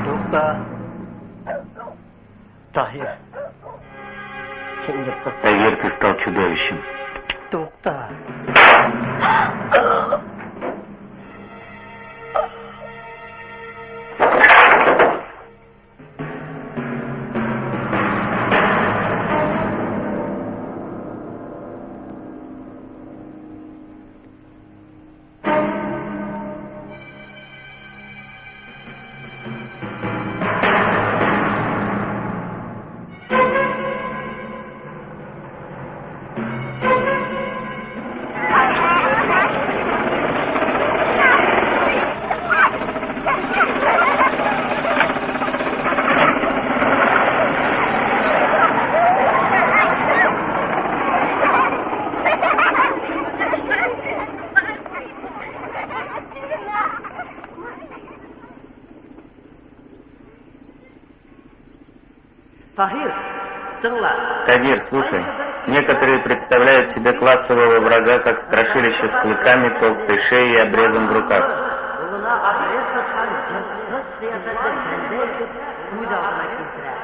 Туҡта. Таһир. Һин йыртҡыс. Тагир, ты стал чудовищем. Туҡта. Таһир, тыңла. Тагир, слушай. Некоторые представляют себе классового врага как страшилище с клыками, толстой шеей и обрезом в руках. Ҡулына обрез тотҡан йыртҡыс ҡиәфәтле бәндә итеп күҙ алдына килтерә.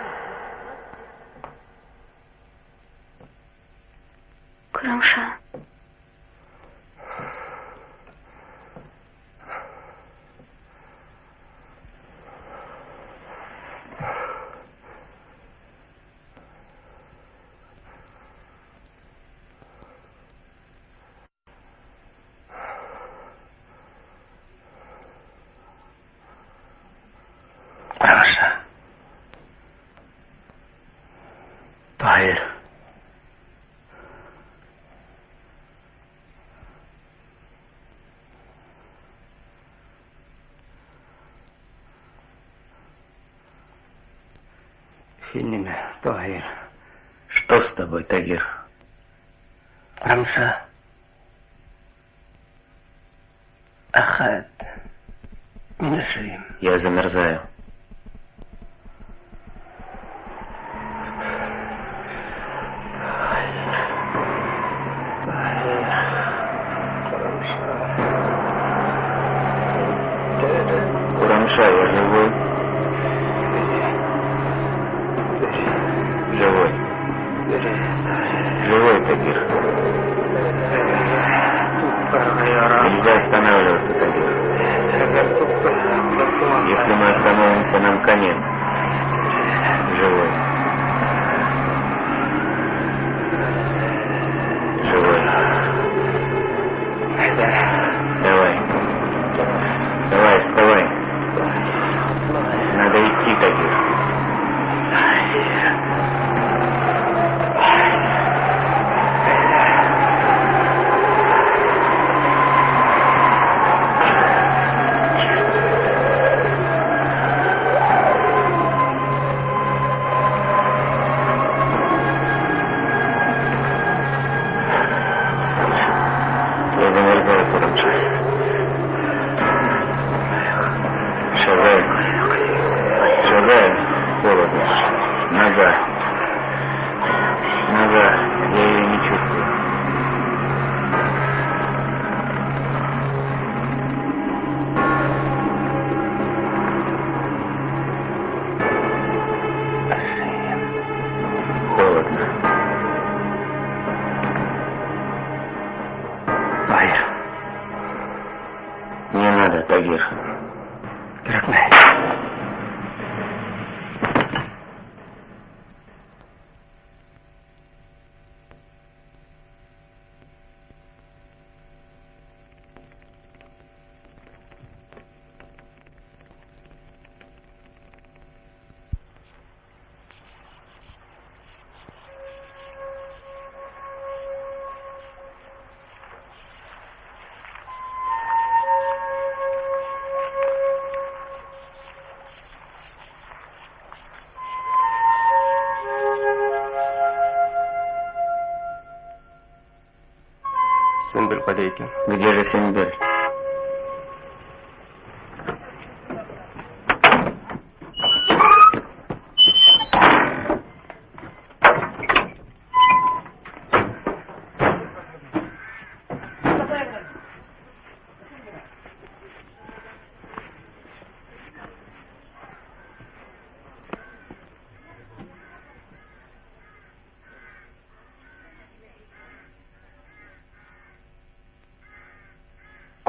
Ҡурамша. Ҡурамша. Таһир. Һин нимә, Таһир? Что с тобой, Тагир? Ҡурамша. Әхәт. Мин өшөйөм. Я замерзаю. Ҡурамша. Курамша, я живой. Живой. Живой, Тагир. Туҡтарға ярамай. Нельзя останавливаться, Тагир. Әгәр туҡтаһаҡ, бер тумаса. Если мы остановимся, нам конец. Живой. Живой. Давай. Давай, вставай. Надо идти, Тагир. Сөмбел ҡайҙа икән? Где же Симбель?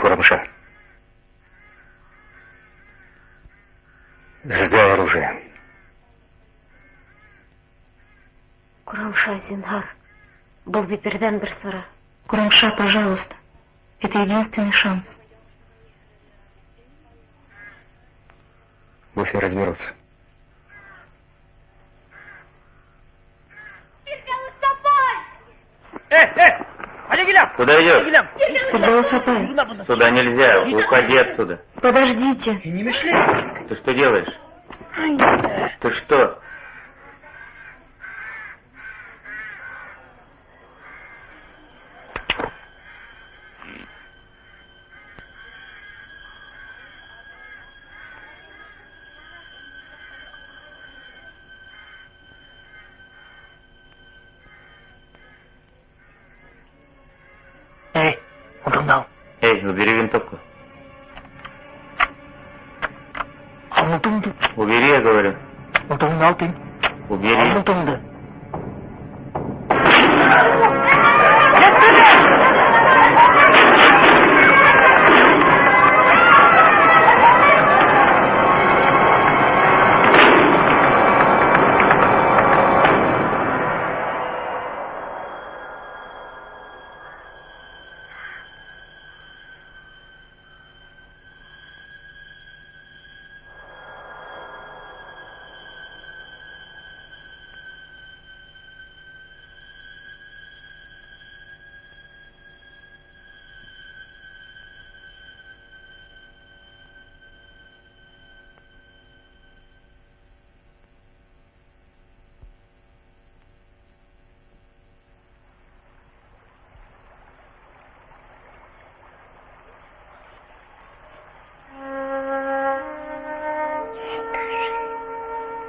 Курамша. Сдай оружие. Курамша, зинһар. Был бит берҙән-бер сара. Курамша, пожалуйста. Это единственный шанс. В Уфе разберутся. Куда идешь? Фирдаус апай, Сюда нельзя, уходи отсюда. подождите. Ты что делаешь? Ты что? Эй, мылтығыңды ал. Эй, убери винтовку. Ал мылтығыңды. Убери, я говорю. Мылтығыңды ал тим. Убери. Ал мылтығыңды.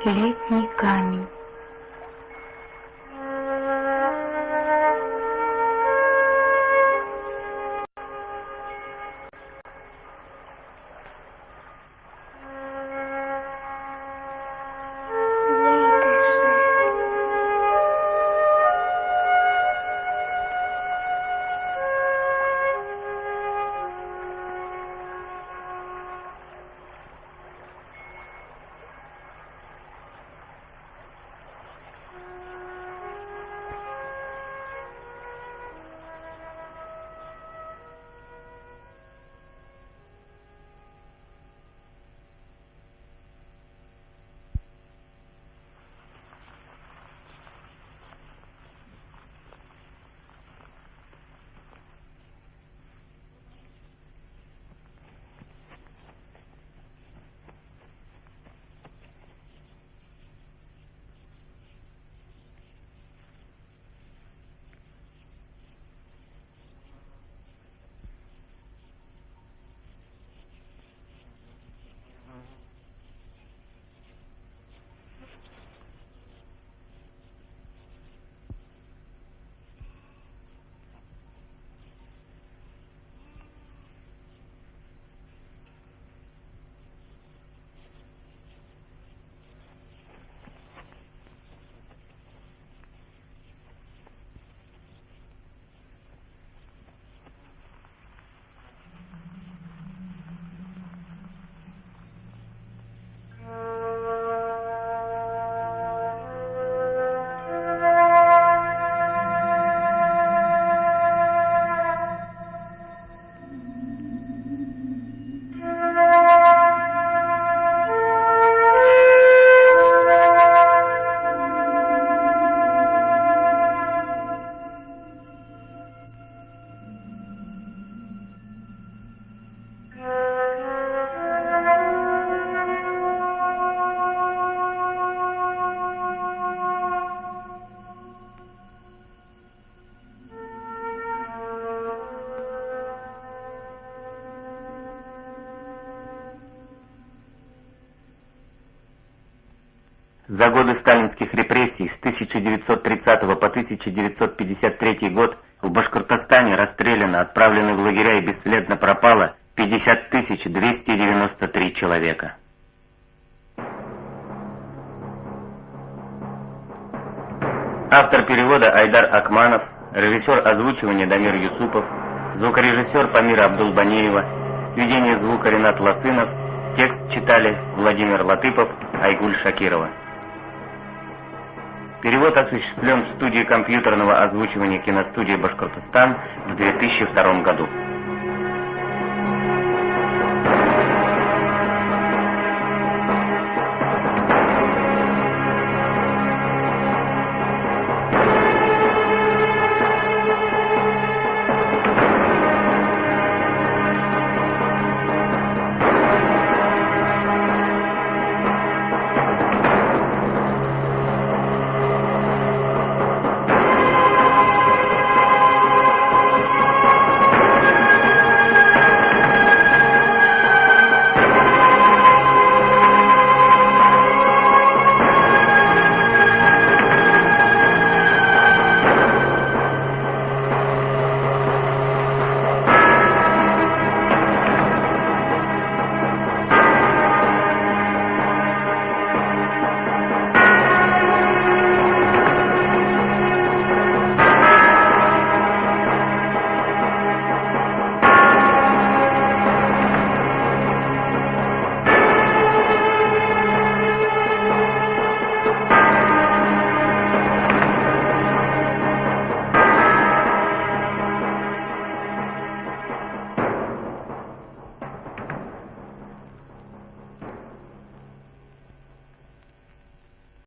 Летний камень. За годы сталинских репрессий с 1930 по 1953 год в Башкортостане расстреляно, отправлены в лагеря и бесследно пропало 50 293 человека. Автор перевода Айдар Акманов, режиссер озвучивания Дамир Юсупов, звукорежиссер Памира Абдулбанеева, сведение звука Ренат Лосынов, текст читали Владимир Латыпов, Айгуль Шакирова. Перевод осуществлен в студии компьютерного озвучивания киностудии «Башкортостан» в 2002 году.